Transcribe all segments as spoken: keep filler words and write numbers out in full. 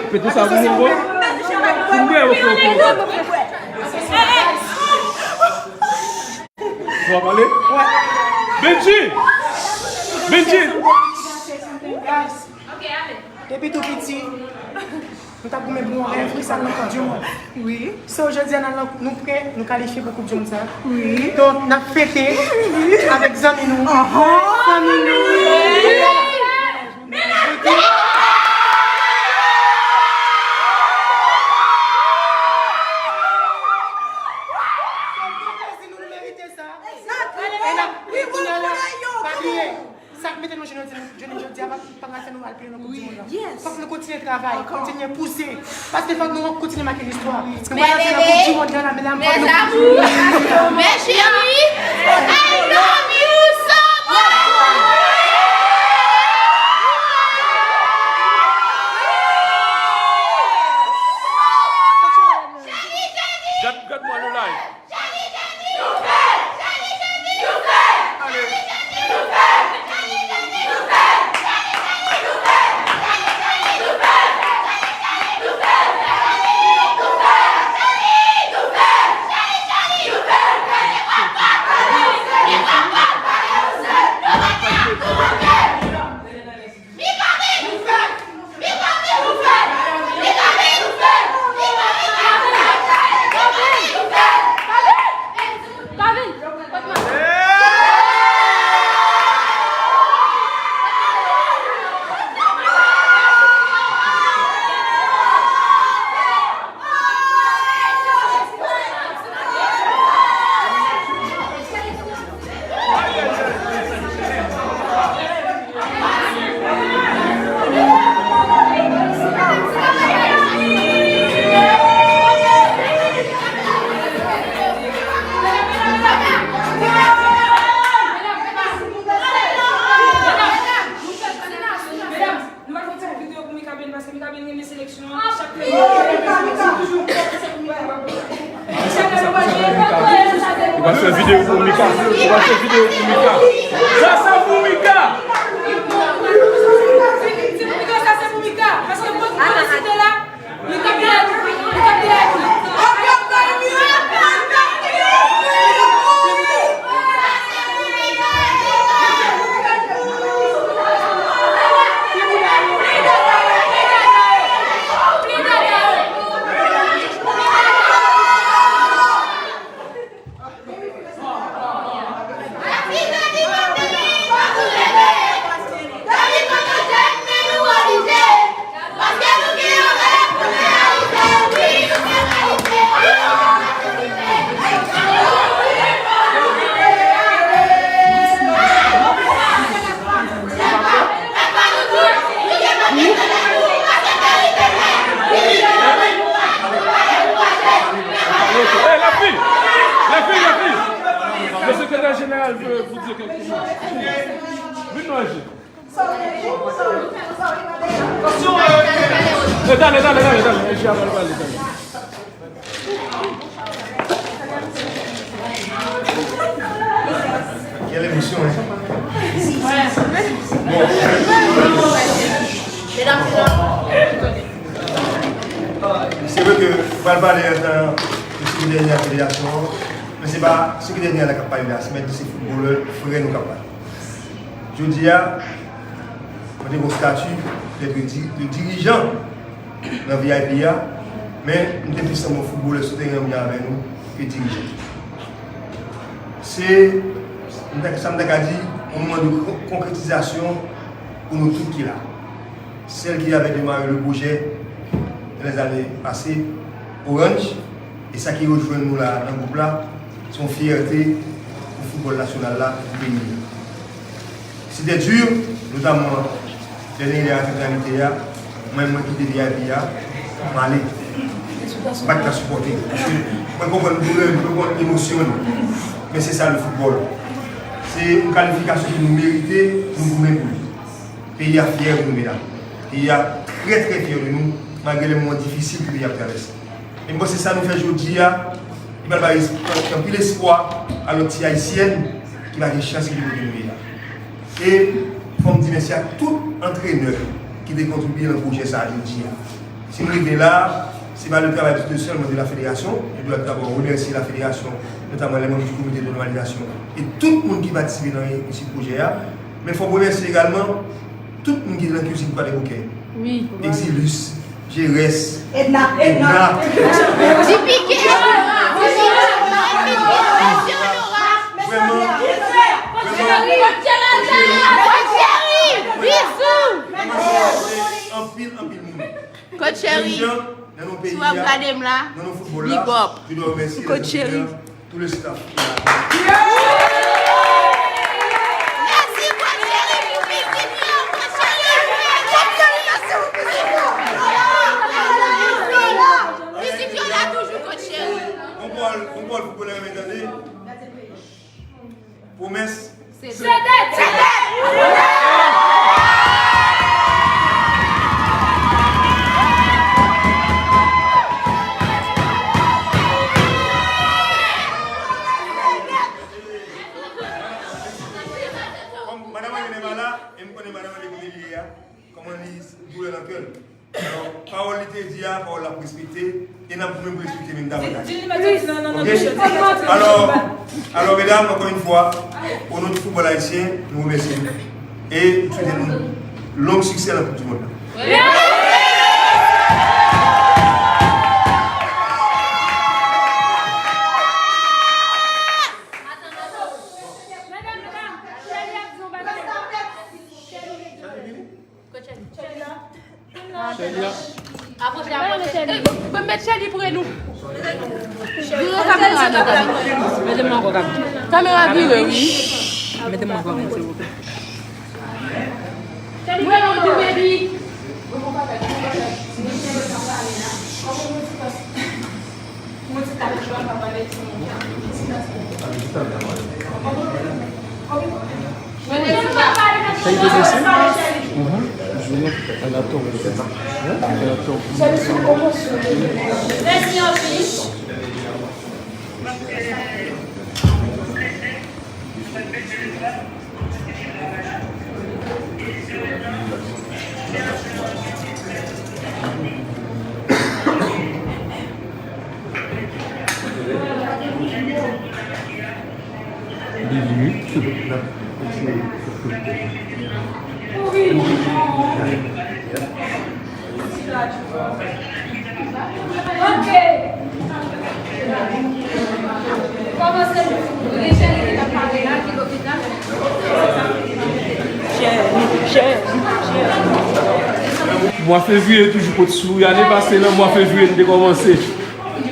Pete sa pou mwen, bon? Pou mwen, ok, ok, ok. Ou va pale? Benji! Benji! Depi tou piti, nou t ap goumen pou yon rèv, wi, sa nan Koup di Mond. Wi. So, jodi a, n al nan, nou prè, nou kalifye pou Koup di Mond sa. Wi. Donk, n ap fete avèk zanmi nou. Ahan. Fanmi nou. Sa k mete nou jodi, jodi, jodi a, pa, pa ka fè nou al pi lwen nan Koup di Mond lan. Fòk nou kontinye travay, kontinye pouse. Paske fòk nou kontinye make listwa. Nou pral antre nan Koup di Mond lan, medam, fòk nou kontinye. Mes amours, mes chéris, I love you so much. Gad, gad mwen le live. Nou pral fè yon ti videyo pou Mikaben, paske Mikaben renmen seleksyon an. Chak lè li pase, li toujou. Ou pral fè videyo pou Mika. Ou pral fè videyo pou Mika. Sa se pou Mika. Ti videyo sa se pou Mika. Paske bon, bon, si te la. Hey, les filles! Les filles, les filles! Le secrétaire général veut vous dire quelque chose. Vin nou aji. Eh, dale, dale, dale, dale. Aji a pral pale, dale. Quelle émotion, hein? Bon. Se vre ke m pral pale antan ke sekretè jeneral federasyon an, men se pa sekretè jeneral la k ap pale la, se mèt se foutbolè frè nou k ap pale. Jodi a, mwen te gen yon stati de, de di-, de dirijan nan V I P a, men m te plis tankou yon foutbolè sou teren an menm avè nou ke dirijan. Se, m ta, sa m ta ka di, yon moman de kon-, konkretizasyon pou nou tout ki la. Sèl ki avè demare le pwojè nan lèzane pase, Orange, e sa ki rejwenn nou la nan gwoup la, se yon fyète pou foutbòl nasyonal la, pou peyi a. C'était dur, notamman lè nèg la rantre nan mite a, mwen, mwen kite V I P a, m ale. M pa t ka sipòte. Paske mwen konprann doulè, mwen konprann emosyon li. Men se sa le foutbòl. Se yon kalifikasyon ke nou merite, nou goumen pou li. Peyi a fyè pou nou, medam. Peyi a trè, trè fyè de nou, malgre lè moman difisil ke peyi a ap travèse. E m panse sa nou fè jodi a, li pral bay esp-, anpil espwa a lòt ti Ayisyèn ki pa gen chans rive kote nou ye la. E fò m di mèsi ak tout antrenè ki te kontribye nan pwojè sa a jodi a. Si m rive la, se pa le travay de sèlman de la fédération. Je dois d'abord remercier la fédération, notamment les membres du comité de normalisation, e tout moun ki patisipe nan reyisi pwojè a. Men fò m remèsye egalman tout moun ki te nan Cuisine Kwadèboukè. Wi. Exilus, Jerès, Edna. Edna. Ti pike. Vrèman, vrèman, vrèman, anpil, anpil moun. Kot Cheri, si w ap gade m la, big up. Kot Cheri. Tout le staff. Mèsi, Kot Cheri, pou vizit yo, Kot Cheri. Vizit yo la toujou, Kot Cheri. On pwal, on pwal foutbolè renmen tande. Pwomès. Se tèt, se tèt. Kòm madan Angeline pa la, e m konnen madan Angeline kote li ye a, kòman li doulè nan kè l. Alò, pawòl li te di a, pawòl l ap respekte, e n ap menm respekte menm davantaj. Di, di li mete ti nan, nan, nan bouch yo. Alò, alò, medam, ankò yon fwa, o non di foutbòl ayisyen, nou remèsye nou. E nou swete nou long siksè nan Koup di Mond la. Chèli a. Apwoche, apwoche. Ey, mwen met Chèli pre nou. Vire kamera la, Gaby. Mete mwen ankò, Gaby. Kamera vire, wi. Mete mwen ankò, silvouplè. Chèli, mwen non, baby. Sa ki te pase? Mhm. Jounen a la tour. Hein? A la tour. Mwa fevriye toujou pot sou. Ane pase nan mwa fevriye nou te kòmanse.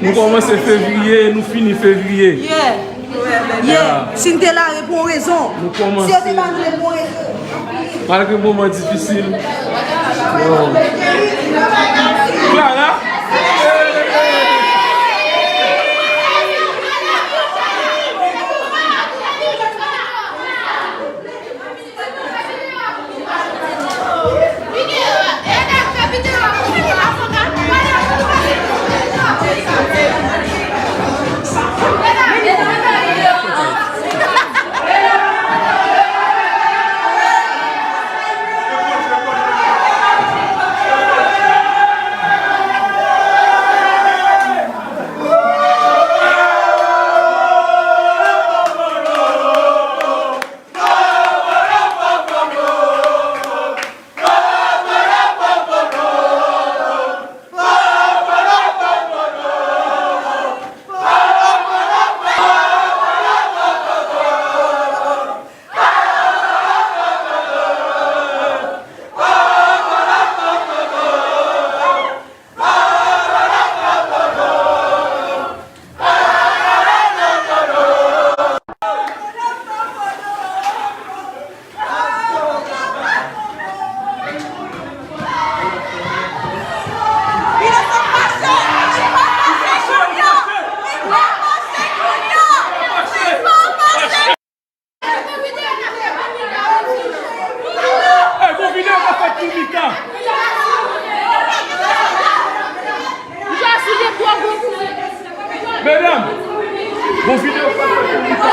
Nou kòmanse fevriye, nou fini fevriye. Yeah. Yeah. Si n te la, e pou yon rezon. Si yo te pa vle pou yon rezon. Malgre moman difisil. Clara. Ey, bon videyo k ap fèt pou Mika. Medam, bon videyo k ap fèt pou Mika.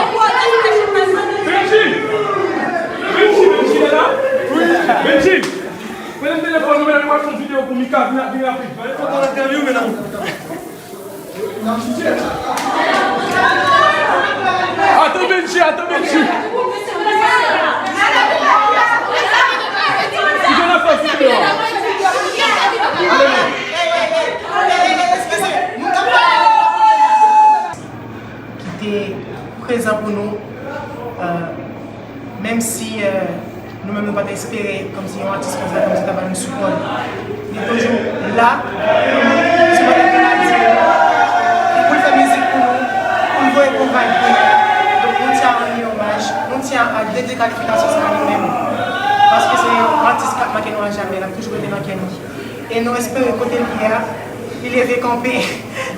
Benji! Benji, Benji! Benji, pran telefòn ou, men w ap fè yon videyo pou Mika, vin, vin rapid. Atann Benji, atann Benji. Ki jan n ap fè videyo a? Ki te prezan pou nou, euh, menm si, euh, nou menm nou pa t espere kòmsi yon atis konsa kòmsi ta ba nou sipò l. Li toujou la pou nou sipòte Grenadye, pou l fè mizik pou nou, pou l voye bon vibe pou nou. Donk nou tyen a rann li omaj, nou tyen a dede kalifikasyon sa a li menm. Paske se yon atis k ap make nou ajamè, l ap toujou rete nan kè nou. E nou espere kote l ye a, li leve kanpe,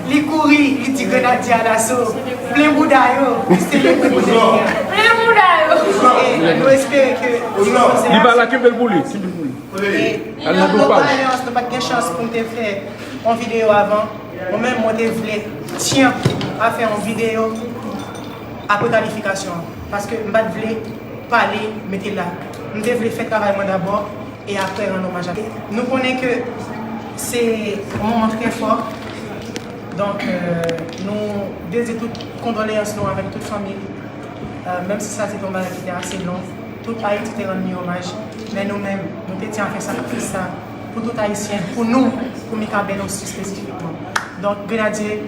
li kouri, li di Grenadye alaso, plen bouda yo, se li ki pou dèyè a. Plen bouda yo. E nou espere ke li pa la, kenbe l pou li, kenbe l pou li. E nou pa gen chans, nou pa t gen chans pou n te fè yon videyo avan. Mwen menm, mwen te vle tyen a fè yon videyo apre kalifikasyon an. Paske m pa t vle pale, mete la. M te vle fè travay mwen dabò e apre rann omaj a. Nou konnen ke se yon moman trè fò. Donk, euh, nou dezi tout kondoleyans nou avèk tout fanmi l. Euh, menm si sa se te yon bagay ki te ase long, tout Ayiti te rann li omaj. Men nou menm, nou te tyen a fè sakrifis sa pou tout Ayisyen, pou nou, pou Mika Bèl osi espesifikman. Donk, Grenadye,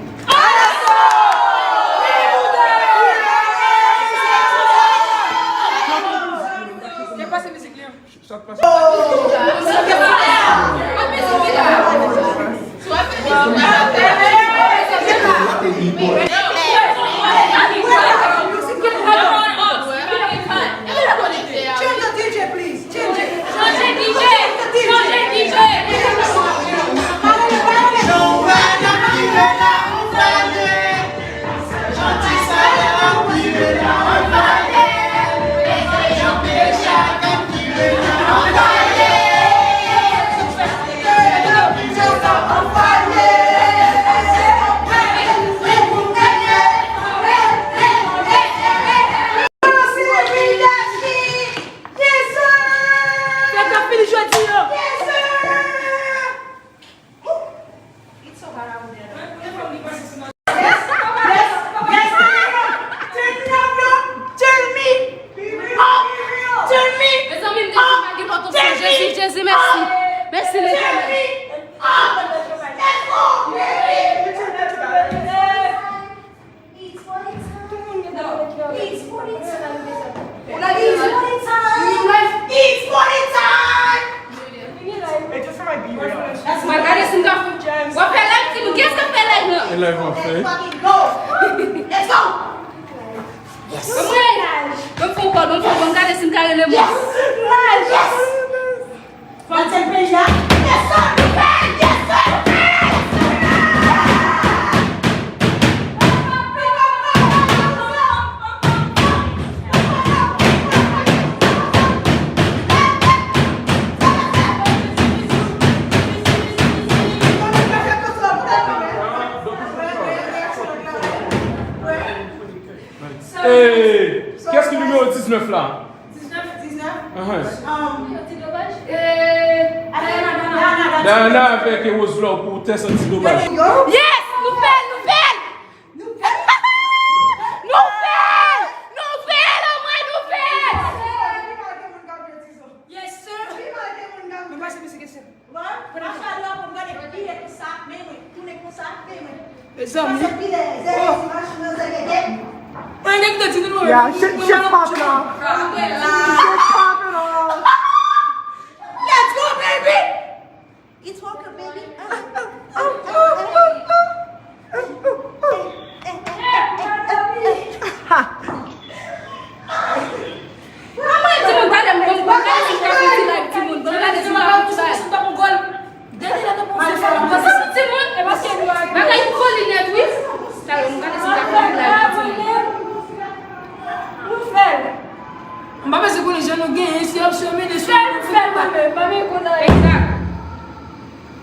Change the D J, please. Change it. Chanje D J! Chanje D J! Fèt ap fini jodi an. It's so hot out there. Yes, yes, yes. Turn me up, yo. Turn me up. Turn me up. Mezanmi, m te di pa gen lòt opsyon. Jezi, Jezi, mèsi. Mèsi, Letènèl. It's party time. It's party time. It's party time. It's party time. Hey, just for my B-roll. Mwen gade si m ka fè. W ap fè live, timoun? Kiyès k ap fè live la? E live an fè. Let's fucking go. Let's go. Yes. Ban m fè yon kòl, ban m fè yon kòl, m gade si m ka rele mwen. Yes. Yes. Fò n tèt peyi a. Yes, sir, nou fè l! Yes, sir, nou fè l! Hey, kiyès ki nimewo diznèf la? Diznèf, diznèf. Ahan. Um, Diana, Diana, Diana. Diana avèk Rose Fleur pou tès antidopaj. Yes! Nou fè l, nou fè l! Nou fè l! Nou fè l! Nou fè l, omwen, nou fè l! Yes, sir! Nou pase misye kesyon. Mezanmi. Oh. Mwen gen de ti nou. Yeah, shake, shake pop la. Shake pop la. Let's go, baby. It's working, baby. Ha. Mwen di nou talè m, bon, bon, gade si m ka fè ti live, timoun. Bon, gade si m ka fè ti live. Timoun, bagay foli nèt, wi. Talè m gade si m ka fè ti live, timoun. Nou fè l. M pa panse konnen jan nou genyen, se opsyon mennen sou nou. Fè l, fè l, mwen menm, pa menm konn anyen. Egzak.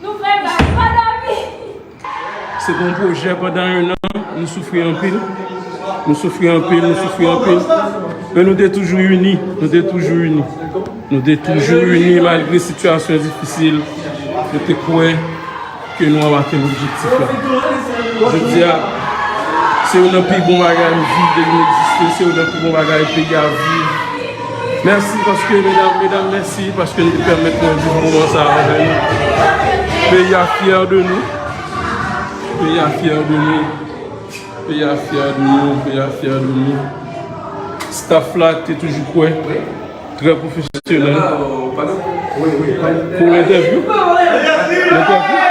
Nou fè l, pa dòmi. Se te yon pwojè pandan en an, nou soufri anpil. Nou soufri anpil, nou soufri anpil. Men nou te toujou ini, nou te toujou ini. Nou te toujou ini malgre sitiyasyon difisil. Nou te kwè ke nou ap atenn objektif la. Jodi a, se youn nan pi bon bagay m viv depi m egziste, se youn nan pi bon bagay peyi a viv. Mèsi paske, medam, medam, mèsi paske nou te pèmèt mwen viv moman sa a avè nou. Peyi a fyè de nou. Peyi a fyè de nou. Peyi a fyè de nou, peyi a fyè de nou. Staff la te toujou kwè, trè pwofesyonèl. Pou entèvyou. Entèvyou.